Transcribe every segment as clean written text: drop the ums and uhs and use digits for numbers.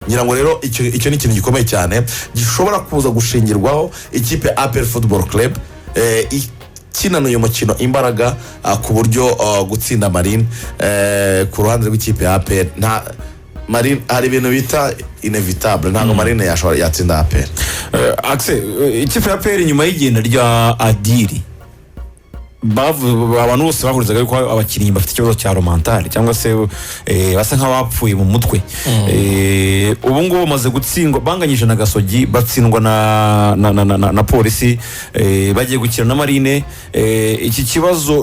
Ngira ngo rero icyo ni ikintu gikomeye cyane gishobora kuza gushingirwaho ikipe ya APR Football Club ikinana uyu mukino imbaraga, ku buryo gutsinda Marine ku ruhande rw'ikipe ya APR, nta Marine, hari ibintu bita inevitable, ntabwo Marine yashobora yatsinda APR. Akse, ikipe ya APR nyuma y'igenda rya Adil, abantu bose bahurizaga yuko abakinnyi bafite ikibazo cya mental cyangwa se basa nk'abapfuye mu mutwe. Ubu ngubu bamaze gutsindwa, banganyije na Gasogi, batsindwa na Polisi, bagiye gukina na Marine. Iki kibazo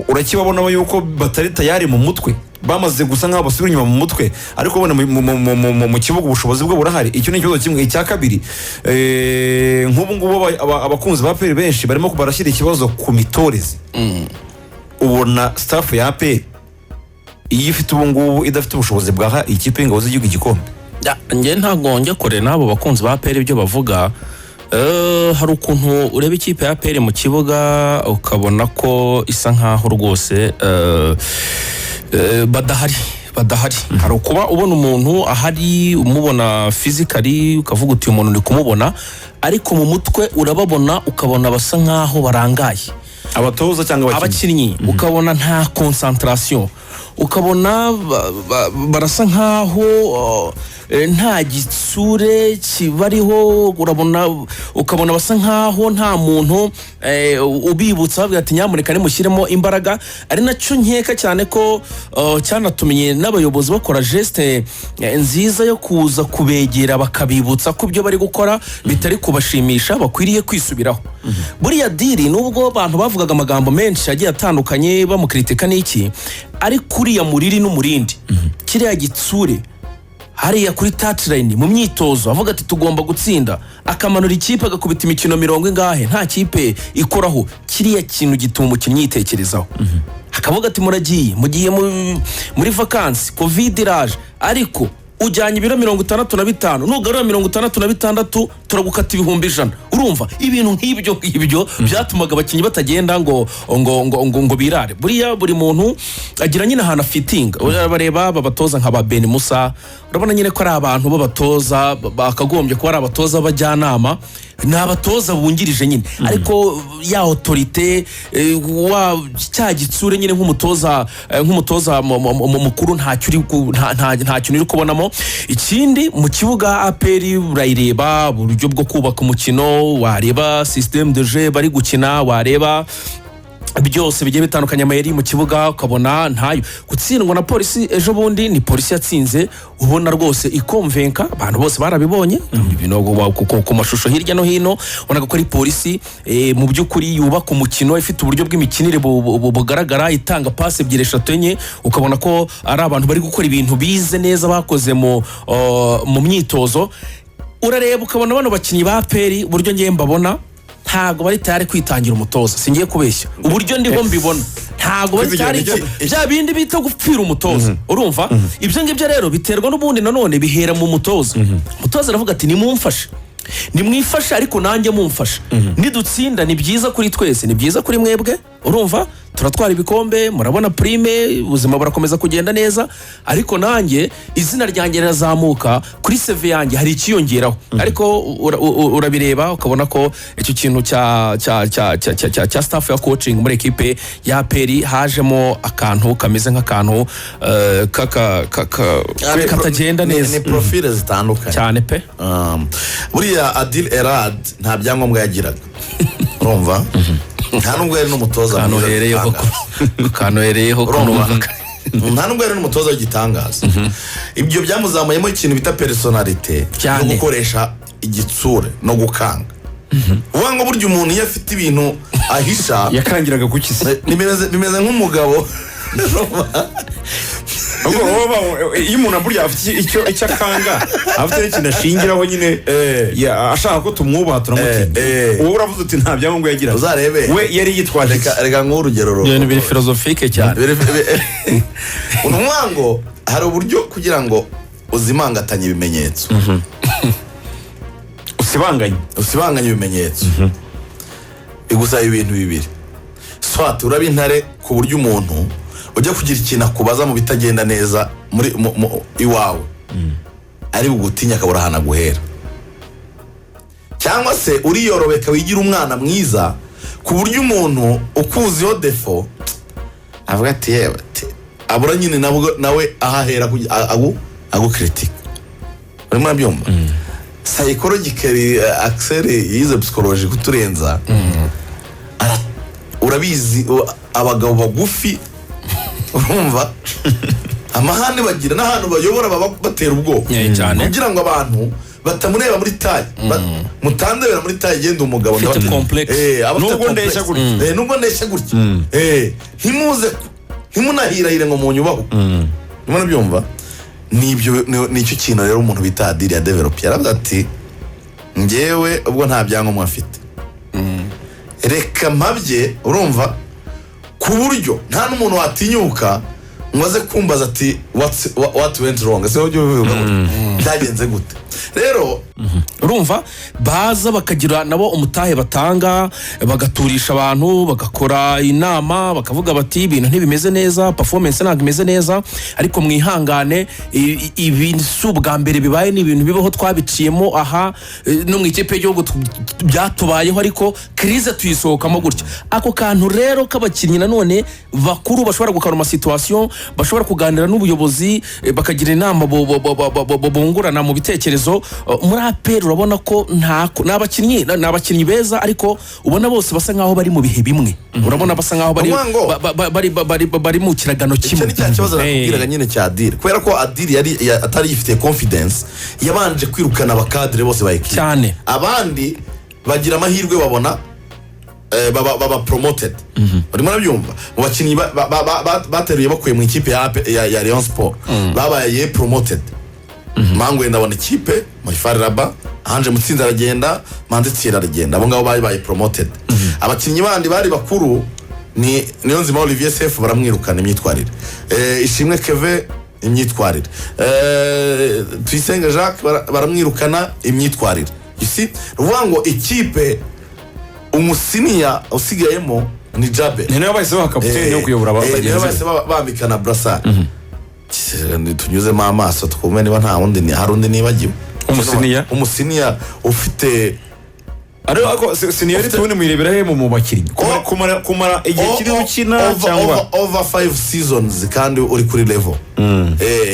urakibabonamo yuko batari tayari mu mutwe, bamaze gusa nk'aho basubira inyuma mu mutwe, ariko ubona mu kibuga ubushobozi bwe burahari. Icyo ni ikibazo kimwe. Icya kabiri, nk'ubu ngubu abakunzi ba APR benshi barimo barashyira ikibazo ku mitoreze. Ubona staff ya APR iyo ifite ubu ngubu idafite ubushobozi bwaha ikipe y'Ingabo z'Igihugu igikombe? Ya, njye ntabwo njya kure n'abo bakunzi ba APR ibyo bavuga. Hari ukuntu ureba ikipe ya APR mu kibuga ukabona ko isa nkaho rwose badahari. Hari ukuba ubona umuntu ahari, umubona physically, ukavuga uti: "Uyu muntu ndi kumubona," ariko mu mutwe urababona ukabona basa nkaho barangaye. Abatoza cyangwa abakinnyi? Abakinnyi. Ukabona nta concentration, ukabona barasa nkaho nta gitsure kibariho. Urabona ukabona basa nkaho nta muntu ubibutsa, babwira ati: "Nyamuneka nimushyiremo imbaraga." Ari nacyo nkeka cyane ko cyanatumye n'abayobozi bakora geste nziza yo kuza kubegera, bakabibutsa ko ibyo bari gukora bitari kubashimisha, bakwiriye kwisubiraho. Buriya Adil, nubwo abantu bavugaga amagambo menshi agiye atandukanye bamukritika n'iki, ariko uriya muriri n'umurindi, kiriya gitsure hariya kuri touchline mu myitozo avuga ati: "Tugomba gutsinda," akamanura ikipe, agakubita imikino mirongo ingahe nta kipe ikoraho, kiriya kintu gituma umukinnyi yitekerezaho, akavuga ati: "Muragiye, mugiye muri vacances, Covid iraje, ariko ujyanye ibiro 65, nugarura 66 turagukata 100,000." Urumva ibintu nk'ibyo ngibyo byatumaga abakinnyi batagenda ngo birare. Buriya buri muntu agira nyine ahantu afitinga. Bareba babatoza nka ba Ben Musa, urabona nyine ko ari abantu b'abatoza bakagombye kuba ari abatoza b'abajyanama, ni abatoza bungirije nyine, ariko ya autorité, wa cya gitsure nyine nk'umutoza mukuru ntacyo uri nta kintu uri kubonamo. Ikindi, mu kibuga APR urayireba uburyo bwo kubaka umukino, wareba système de jeu bari gukina, wareba byose bigiye bitandukanye, amayeri mu kibuga, ukabona ntayo. Gutsindwa na Polisi ejo bundi, ni Polisi yatsinze ubona rwose ikonvenka, abantu bose barabibonye. Ibintu ku mashusho hirya no hino, ubonaga ko ari Polisi mu by'ukuri yubaka umukino, ifite uburyo bw'imikinire bugaragara, itanga pasi ebyiri, eshatu, enye, ukabona ko ari abantu bari gukora ibintu bize neza, bakoze mu myitozo. Urareba ukabona bano bakinnyi ba APR, uburyo ngiye mbabona, ntabwo bari tayari kwitangira umutoza. Singiye kubeshya, uburyo ndiho mbibona, ntabwo bari tayari bya bindi bita gupfira umutoza. Urumva ibyo ngibyo rero biterwa n'ubundi nanone bihera mu mutoza. Umutoza aravuga ati: "Nimumfashe, nimwifashe, ariko nanjye mumfashe. Nidutsinda ni byiza kuri twese, ni byiza kuri mwebwe." Urumva turatwara ibikombe, murabona prime, ubuzima burakomeza kugenda neza, ariko nanjye izina ryanjye rirazamuka, kuri CV yanjye hari ikiyongeraho. Ariko urabireba ukabona ko icyo kintu cya staff ya coaching muri ekipe ya APR hajemo akantu kameze nk'akantu katagenda neza. Ni profile zitandukanye. Cyane pe. Buriya Adil Erradi nta byangombwa yagiraga, urumva nta nubwo yari n'umutoza mwiza Kanuhereyeho w'igitangaza. Kanuhereyeho ko Urumva? numva Nta nubwo yari n'umutoza w'igitangaza. Ibyo byamuzamuyemo ikintu bita personnalité no gukoresha igitsure no gukanga. Uvuga ngo burya umuntu iyo afite ibintu ahisha Yakangiraga ku kisi? Bimeze nk'umugabo. Ubwo iyo umuntu burya afite icyo akanga, afite n'ikintu ashingiraho nyine, ashaka ko tumwubaha, turamutinya. Wowe uravuze uti nta byangombwa yagiraga. Uzarebe. We yari yitwaje iki? Reka nguhe urugero Ibintu biri philosophique cyane. Ukuvuga ngo hari uburyo kugira ngo uzimangatanye ibimenyetso. Usibanganye. Usibanganye ibimenyetso bigusaba ibintu bibiri: soit uraba intare ku buryo umuntu ujya kugira ikintu akubaza mu bitagenda neza muri iwawe. Ari bugutinya, akabura ahantu aguhera, cyangwa se uriyorobeka, wigira umwana mwiza, ku buryo umuntu ukuziho défaut avuga ati: "Yewe," ati, abura nyine nabwo nawe ahahera agukritika. Urimo urabyumva? Psychologically, Axel yize psychology kuturenza. Urabizi, abagabo bagufi, urumva amahane bagira n'ahantu bayobora baba batera ubwoba Cyane. kugira ngo abantu batamureba muri taille, mutandebera muri taille, genda umugabo Ufite complexe. Aba afite Nubwo ndeshya complexe. gutya. Nubwo ndeshya gutya. Ntimuze ntimunahirahire ngo munyubaho. Urimo urabyumva? Nibyo, nicyo kintu rero umuntu bita Adil ya develop. Yaravuze ati: "Ngewe ubwo nta byangombwa mfite, reka mpabye." Urumva, ku buryo nta n'umuntu watinyuka ngo aze kumbaza ati: What went wrong?" Ese ujye ubivuga gutya? Byagenze gute rero? Urumva, baza bakagira nabo umutahe batanga, bagaturisha abantu, bagakora inama, bakavuga bati: "Ibintu ntibimeze neza, performance ntabwo imeze neza, ariko mwihangane, ibi si ubwa mbere bibaye, ni ibintu bibaho, twabiciyemo aha, no mu ikipe y'igihugu byatubayeho, ariko crise tuyisohokamo gutya." Ako kantu rero k'abakinnyi nanone bakuru bashobora gukaruma situation, bashobora kuganira n'ubuyobozi, bakagira inama bungurana mu bitekerezo. Muri APR urabona ko ntako ni abakinnyi beza, ariko ubona bose basa nkaho bari mu bihe bimwe. Urabona basa nkaho bari Ukuvuga ngo- bari mu kiragano Icyo kimwe. ni cya kibazo nakubwiraga nyine cya Adil. Kubera ko Adil yari atari yifitiye confidence, yabanje kwirukana aba cadre bose ba ekipe. Cyane. Abandi bagira amahirwe, babona baba promoted. Urimo urabyumva? Mu bakinnyi bateruye bakuye mu ikipe ya ya Rayon Sport babaye promoted, Mangu ndabona ikipe muri FAR Rabat, Ange Mutsinzi aragenda, Manzi Thierry aragenda, abo ngabo babaye promoted. Abakinnyi bandi bari bakuru ni Niyonzima Olivier Sefu, baramwirukana imyitwarire, Ishimwe Keve imyitwarire, Tuyisenge Jacques baramwirukana imyitwarire. You see? Ni ukuvuga ngo ikipe umu senior usigayemo ni Djabel. Ni nayo bahise baha kapiteni yo kuyobora Niyo bagenzi be. bahise bambikana brassard. Tunyuzemo amaso twumve niba nta wundi hari undi nibagiwe. Umu senior? Umu senior ufite Ariko seniority ubundi muyirebera he mu bakinnyi? Kumara igihe kiri ukina cyangwa Over five seasons kandi uri kuri level,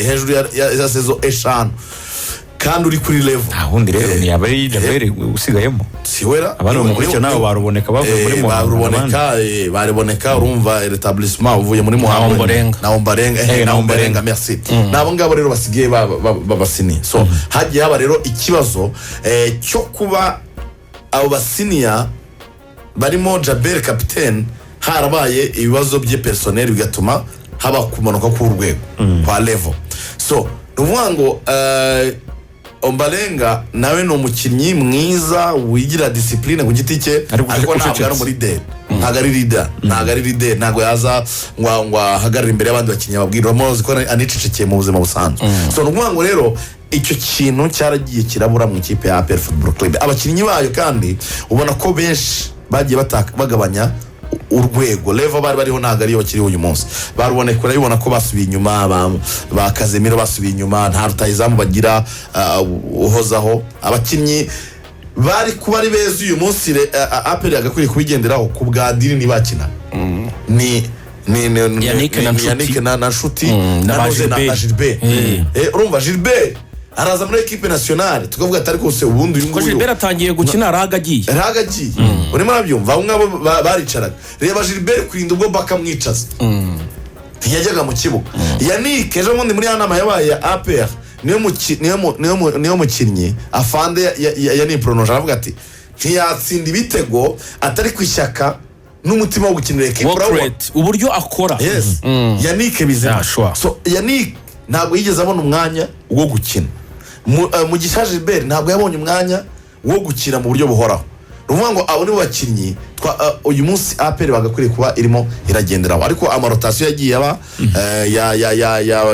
hejuru ya saison 5 kandi uri kuri level. Nta wundi rero, ni yaba ari Djabel usigayemo. Siwera. Abandi bamukurikira nabo baruboneka bavuye muri Muhanga. Baruboneka, baruboneka. Urumva, rétablissement uvuye muri Muhanga. Omborenga. Na Omborenga, na na Omborenga, merci. Nabo ngabo rero basigaye baba senior. So hagiye haba rero ikibazo cyo kuba abo ba senior barimo Djabel kapitene harabaye ibibazo bye personnel, bigatuma haba kumanuka k'urwego kwa level. So ni ukuvuga ngo Ombarenga nawe ni umukinnyi mwiza wigira discipline ku giti cye, Ariko ariko ntabwo ucecetse. ari umu leader, ntabwo ari leader, ntabwo ari leader, ntabwo yaza ngo ahagarare imbere y'abandi bakinnyi ababwira. Uramuzi ko anicecekeye mu buzima busanzwe. So ni ukuvuga ngo rero icyo kintu cyaragiye kirabura mu ikipe ya APR Football Club. Abakinnyi bayo kandi ubona ko benshi bagiye bagabanya urwego, level bari bariho ntabwo ariyo bakiriho uyu munsi. Baruboneka, urabibona ko basubiye inyuma, ba Casemiro basubiye inyuma, nta rutahizamu bagira uhozaho. Abakinnyi bari kuba ari beza uyu munsi, APR yagakwiriye kubigenderaho ku bwa Adil ntibakina ni Yannick na ni Nshuti. Yannick na Nshuti na ba Noze Gilbert. Na Gilbert. Urumva Gilbert araza muri équipe nationale, tukavuga ati: "Ariko se ubundi uyu Ko nguyu?" Gilbert atangiye gukina, Raga agiye. Raga agiye. Urimo urabyumva? Abo ngabo baricaraga. Reba Gilbert kurinda ubwo bakamwicaza, ntiyajyaga mu kibuga. Yannick ejo bundi muri ya nama yabaye ya APR niyo mukinnyi afande yaniporonoje, aravuga ati: "Ntiyatsinda ibitego atari ku ishyaka n'umutima wo gukinira ekipe." Work Urabona? rate, uburyo akora. Yes, Yannick bizima. Yeah, sure. So Yannick ntabwo yigeze abona umwanya wo gukina. Mugisha Gilbert ntabwo yabonye umwanya wo gukina mu buryo buhoraho. Ni ukuvuga ngo abo nibo bakinnyi uyu munsi APR bagakwiriye kuba irimo iragenderaho, ariko ama rotation yagiye aba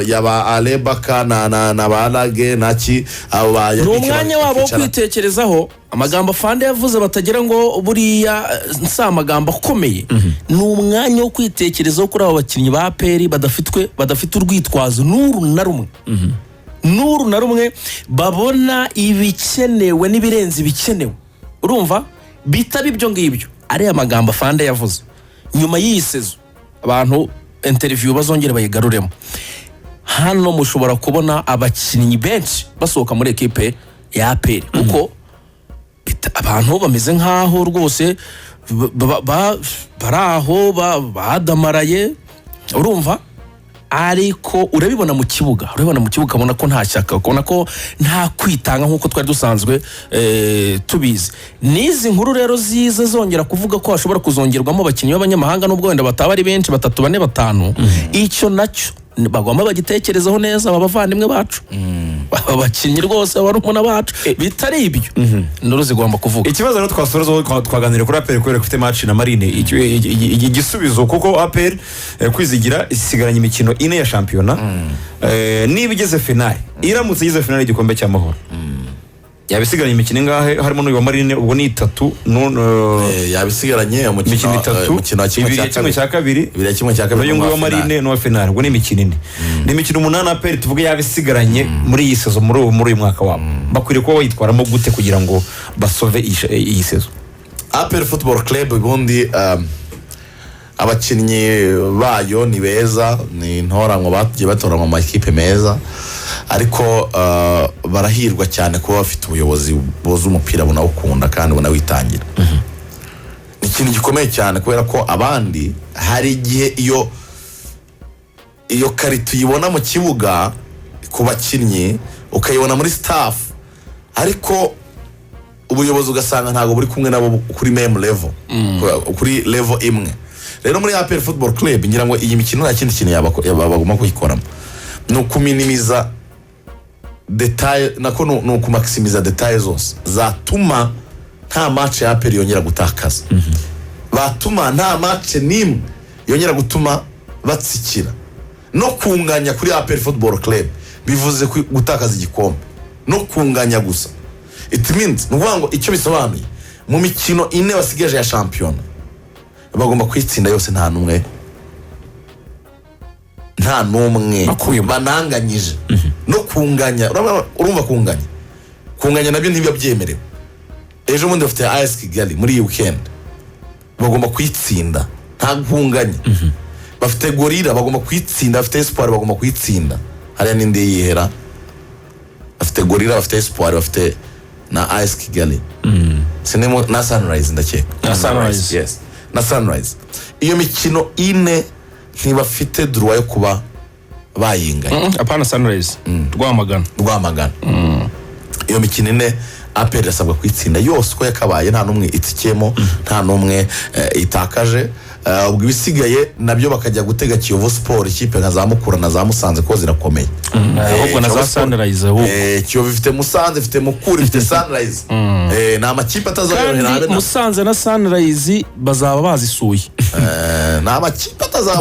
ya ba Alebaka na ba Rage naki abo ba Ni Yannick umwanya wabo wo bakicara. kwitekerezaho. Amagambo afande yavuze batagira ngo buriya si amagambo akomeye. Ni umwanya wo kwitekerezaho kuri abo bakinnyi ba APR badafite urwitwazo n'uru na rumwe. n'uru na rumwe babona ibikenewe n'ibirenze ibikenewe. Urumva bitaba ibyo ngibyo, ariya magambo afande yavuze nyuma y'iyi saison, abantu interview bazongere bayigaruremo. Hano mushobora kubona abakinnyi benshi basohoka muri ekipe ya APR, kuko abantu bameze nk'aho rwose bari aho badamaraye. Urumva, ariko urabibona mu kibuga, ukabona ko nta shyaka, ukabona ko nta kwitanga nk'uko twari dusanzwe tubizi. N'izi nkuru rero ziza zongera kuvuga ko hashobora kuzongerwamo abakinnyi b'abanyamahanga, nubwo wenda bataba ari benshi, batatu, bane, batanu, icyo nacyo bagomba bagitekerezaho neza. Aba bavandimwe bacu, aba bakinnyi rwose, barumuna bacu, bitari ibyo induru zigomba kuvuga. Ikibazo rero twasorezaho, twaganiriye kuri APR kubera ko ifite match na Marine. Igisubizo, kuko APR kwizigira isigaranye imikino 4 ya shampiyona. Niba igeze finale, iramutse igeze finale y'igikombe cy'amahoro, yaba isigaranye imikino ingahe harimo n'uyu wa Marine? Ubwo ni itatu Yaba isigaranye umukino imikino itatu, umukino wa kimwe ibiri cya ya kimwe kabiri, cya kabiri, ibiri ya kimwe cya kabiri, n'uyu nguyu wa n'uwa finale. Marine n'uwa finale. Ubwo ni imikino 4, ni imikino 8 APR tuvuge yaba isigaranye muri iyi saison, muri uyu mwaka wabo. Bakwiriye kuba bayitwaramo gute kugira ngo basove iyi saison? APR Football Club ubundi abakinnyi bayo ni beza, ni intoranwa, bagiye batoranywa mu makipe meza, ariko barahirwa cyane kuba bafite ubuyobozi buzi umupira, bunawukunda kandi bunawitangira. Ni ikintu gikomeye cyane, kubera ko abandi hari igihe iyo qualité uyibona mu kibuga ku bakinnyi, ukayibona muri staff, ariko ubuyobozi ugasanga ntabwo buri kumwe nabo kuri même level, kuri level imwe. Rero muri APR Football Club, ngira ngo iyi mikino nta kindi kintu bagomba kuyikoramo, ni ukuminimiza détails, nako ni ukumakisimiza détails zose zatuma nta match ya APR yongera gutakaza, batuma nta match n'imwe yongera gutuma batsikira. No kunganya kuri APR Football Club bivuze gutakaza igikombe, no kunganya gusa. It means, ni ukuvuga ngo icyo bisobanuye, mu mikino 4 basigaje ya shampiyona bagomba kuyitsinda yose, nta n'umwe Bakuyemo. bananganyije. No kunganya, urumva kunganya nabyo ntibiba byemerewe. Ejo bundi bafite AS Kigali muri iyi weekend, bagomba kuyitsinda, nta kunganya. Bafite Gorilla, bagomba kuyitsinda. Bafite Espoir, bagomba kuyitsinda. Hariya n'indi yihera, bafite Gorilla, bafite Espoir, bafite na AS Kigali. Sinemo na Sunrise, ndakeka. Na Sunrise. Yes, na Sunrise. Iyo mikino 4 ntibafite droit yo kuba bayinganya. Apana Sunrise, Rwamagana. Rwamagana. Iyo mikino 4 APR irasabwa kuyitsinda yose uko yakabaye, nta n'umwe itsikiyemo, nta n'umwe itakaje. Ubwo ibisigaye nabyo bakajya gutega Kiyovu Sport, ikipe nka za Mukura na za Musanze, ko zirakomeye. Ahubwo na za Kiyovu Sport- Sunrise ahubwo. Kiyovu ifite Musanze, ifite Mukura, ifite Sunrise. Ni amakipe atazaborohera Kandi habe na Musanze na Sunrise bazaba bazisuye. Ni amakipe atazaborohera.